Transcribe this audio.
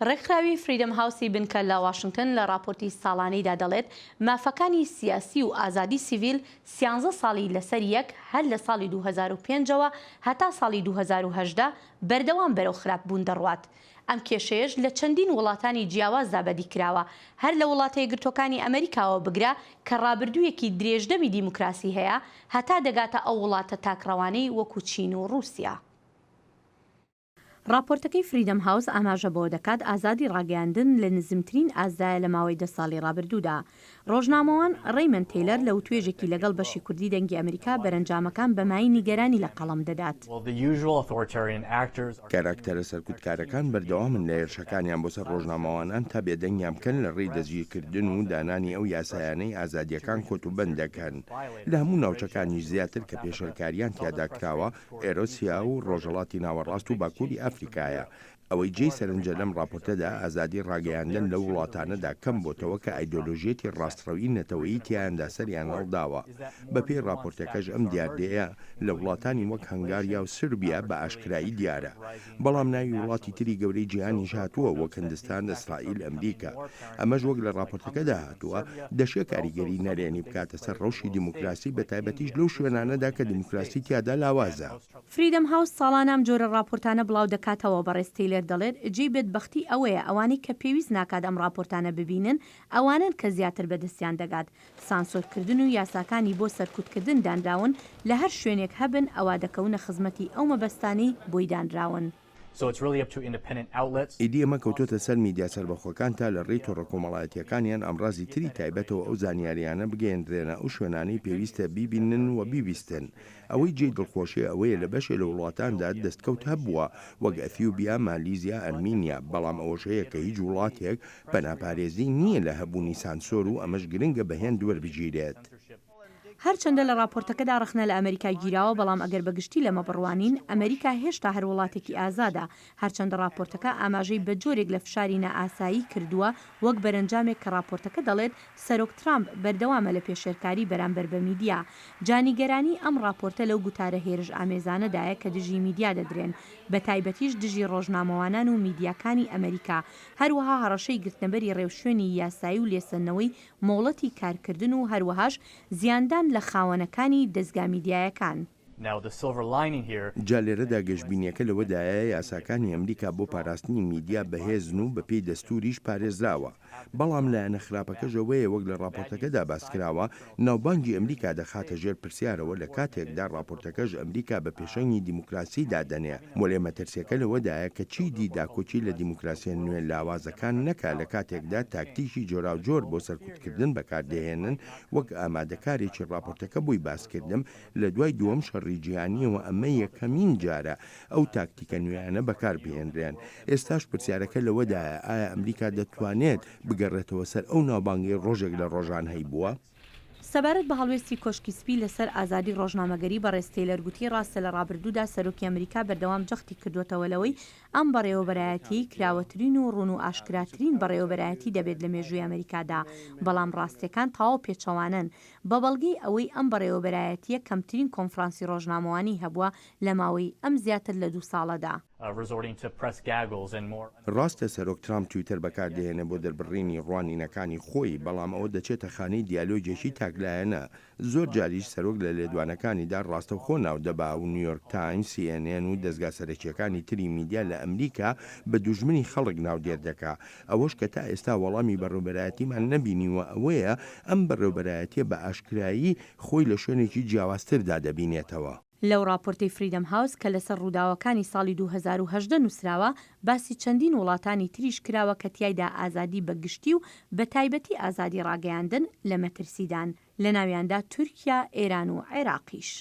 ڕێکخراوی فریدەم هاوسی بنکە لە واشنگتن لە ڕاپۆرتی ساڵانەیدا دەڵێت، مافەکانی سیاسی و ئازادی سیڤیل سیانزە ساڵی لەسەر یەک هەر لە ساڵی 2005 ەوە هەتا ساڵی 2018 بەردەوام بەرەو خراپ بوون دەڕوات. ئەم کێشەیەش لە چەندین وڵاتانی جیاوازدا بەدی کراوە، هەر لە وڵاتەیەکگرتووەکانی ئەمەریکاوە بگرە کە ڕابردوویەکی درێژدەمی دیموکراسی هەیە، هەتا دەگاتە ئەو وڵاتە تاکڕەوانەی وەکو چین و ڕووسیا. ڕاپۆرتەکەی فریدەم هاوس ئاماژە بەوە دەکات ئازادی ڕاگەیاندن لە نزمترین ئاستدایە لە ماوەی دە ساڵی ڕابردوودا. ڕۆژنامەوان ڕەیمەند تەیلەر لە وتوێژێکی لەگەڵ بەشی کوردی دەنگی ئەمریکا بەرەنجامەکان بە مایەی نیگەرانی لە قەڵەم دەدات. کاراکتەرە سەرکوتکارەکان بەردەوامن لە هێرشەکانیان بۆ سەر ڕۆژنامەوانان تا بێدەنگیان بکەن لە ڕێی دەستگیرکردن و دانانی ئەو یاسایانەی ئازادییەکان کۆتوبەند دەکەن لە هەموو ناوچەکانیش زیاتر کە پێشێلکارییان تیادا کراوە ئێرۆسیا و ڕۆژهەڵاتی ناوەڕاست و باکووری ئەفریکایە. ئەوەی جێی سەرنجە لەم ڕاپۆرتەدا ئازادی ڕاگەیاندن لەو وڵاتانەدا کەم بۆتەوە کە ئایدۆلۆژیەتی ڕاستڕەوی نەتەوەیی تیایاندا سەریان هەڵداوە. بەپێی ڕاپۆرتەکەش ئەم دیاردەیە لە وڵاتانی وەک هەنگاریا و سربیا بە ئاشکرایی دیارە. بەڵام ناوی وڵاتی تری گەورەی جیهانیش هاتووە وەک هندستان، ئیسرائیل، ئەمریکا. ئەمەش وەک لە ڕاپۆرتەکەدا هاتووە، دەشێ کاریگەری نەرێنی بکاتە سەر ڕەوشی دیموکراسی بەتایبەتیش لەو شوێنانەدا کە دیموکراسی تیادا لاوازە. فریدەم هاوس ساڵانە ئەم جۆرە ڕاپۆرتانە بڵاو دەکاتەوە، بەڕێز تەیلەر دەڵێت، جێی بەدبەختی ئەوەیە ئەوانەی کە پێویست ناکات ئەم ڕاپۆرتانە ببینن ئەوانەن کە زیاتر بەدەستیان دەگات. سانسۆرکردن و یاساکانی بۆ سەرکوتکردن دانراون، لە هەر شوێنێک هەبن ئەوا دەکەونە خزمەتی ئەو مەبەستانەی بۆی دانراون. ئیدی ئەمە کەوتۆتە سەر میدیا سەربەخۆکان تا لە ڕێی تۆڕە کۆمەڵایەتییەکان یان ئامڕازی تری تایبەتەوە ئەو زانیارییانە بگەیەندرێنە ئەو شوێنانەی پێویستە بیبینن و بیبیستن. ئەوەی جێی دڵخۆشییە ئەوەیە لە بەشێ لە وڵاتاندا دەستکەوت هەبووە وەک ئەثیوبیا، مالیزیا، ئەرمینیا، بەڵام ئەوەش هەیە کە هیچ وڵاتێک پەناپارێزی نییە لە هەبوونی سانسۆر و ئەمەش گرنگە بە هێند وەربگیرێت. هەرچەندە لە ڕاپۆرتەکەدا ڕەخنە لە ئەمەریکا گیراوە، بەڵام ئەگەر بە گشتی لەمە بڕوانین، ئەمەریکا هێشتا هەر وڵاتێکی ئازادە، هەرچەندە ڕاپۆرتەکە ئاماژەی بە جۆرێک لە فشاری نائاسایی کردووە وەک بەرەنجامێک کە ڕاپۆرتەکە دەڵێت سەرۆک ترامپ بەردەوامە لە پێشێلکاری بەرامبەر بە میدیا. جا نیگەرانی ئەم ڕاپۆرتە لەو گوتارە هێرشئامێزانەدایە کە دژی میدیا دەدرێن، بەتایبەتیش دژی ڕۆژنامەوانان و میدیاکانی ئەمەریکا، هەروەها هەڕەشەی گرتنەبەری ڕێوشوێنی یاسایی و لێسەندنەوەی مۆڵەتی کارکردن و هەروەهاش زیاندان لە خاوەنەکانی دەزگا میدیایەکان. جا لێرەدا گەشبینیەکە لەوەدایە یاساکانی ئەمریکا بۆ پاراستنی میدیا بەهێزن و بەپێی دەستوریش پارێزراوە، بەڵام لایەنە خراپەکەش ئەوەیە وەک لە ڕاپۆرتەکەدا باسکراوە ناوبانگی ئەمریکا دەخاتە ژێر پرسیارەوە لە کاتێکدا ڕاپۆرتەکەش ئەمریکا بە پێشەنگی دیموکراسی دادەنێ وەلێ مەترسیەکە لەوەدایە کە چیدی داکۆکی لە دیموکراسیە نوێ لاوازەکان نەکا لە کاتێکدا تاکتیکی جۆراوجۆر بۆ سەرکوتکردن بەکاردەهێنن وەک ئامادەکارێکی ڕاپۆرتەکە بۆی باسکردم لە دوای دووەم شەڕی جیهانیەوە ئەمە یەکەمین جارە ئەو تاکتیکە نوێیانە بەکاربهێنرێن. ئێستاش پرسیارەکە لەوەدایە ئایا ئەمریکا دەتوانێت بگەڕێتەوە سەر ئەو ناوبانگەی ڕۆژێک لە ڕۆژان هەیبووە؟ سەبارەت بە هەڵوێستی کۆشکی سپی لەسەر ئازادی ڕۆژنامەگەری، بەڕێز تەیلەر گوتی ڕاستە لە ڕابردوودا سەرۆکی ئەمریکا بەردەوام جەختی کردووەتەوە لەوەی ئەم بەڕێوەبەرایەتیی کراوەترین و ڕوون و ئاشکراترین بەڕێوەبەرایەتی دەبێت لە مێژووی ئەمریکادا، بەڵام ڕاستیەکان تەواو پێچەوانەن بە بەڵگەی ئەوەی ئەم بەڕێوەبەرایەتییە کەمترین کۆنفرانسی ڕۆژنامەوانی هەبووە لە ماوەی ئەم زیاتر لە دوو ساڵەدا. ڕاستە سەرۆک ترامپ تویتەر بەکاردەهێنێ بۆ دەربڕینی ڕوانینەکانی خۆی، بەڵام ئەوە دەچێتە خانەی دیالۆگێکی تاکلایەنە. زۆر جاریش سەرۆک لە لێدوانەکانیدا ڕاستەوخۆ ناودەبا و نیویۆرک تایمز، سی ئێن ئێن و دەزگا سەرەکییەکانی تری میدیا لە ئەمریکا بە دوژمنی خەڵک ناودێر دەکا. ئەوەش کە تا ئێستا وەڵامی بەڕێوبەرایەتیمان نەبینیوە ئەوەیە ئەم بەڕێوبەرایەتیە بە ئاشکرایی خۆی لە شوێنێکی جیاوازتردا دەبینێتەوە. لەو ڕاپۆرتەی فریدەم هاوس کە لەسەر ڕووداوەکانی ساڵی 2018 نووسراوە، باسی چەندین وڵاتانی تریش کراوە کە تیایدا ئازادی بە گشتی و بە تایبەتی ئازادی ڕاگەیاندن لە مەترسیدان، لەناویاندا تورکیا، ئێران و عێراقیش.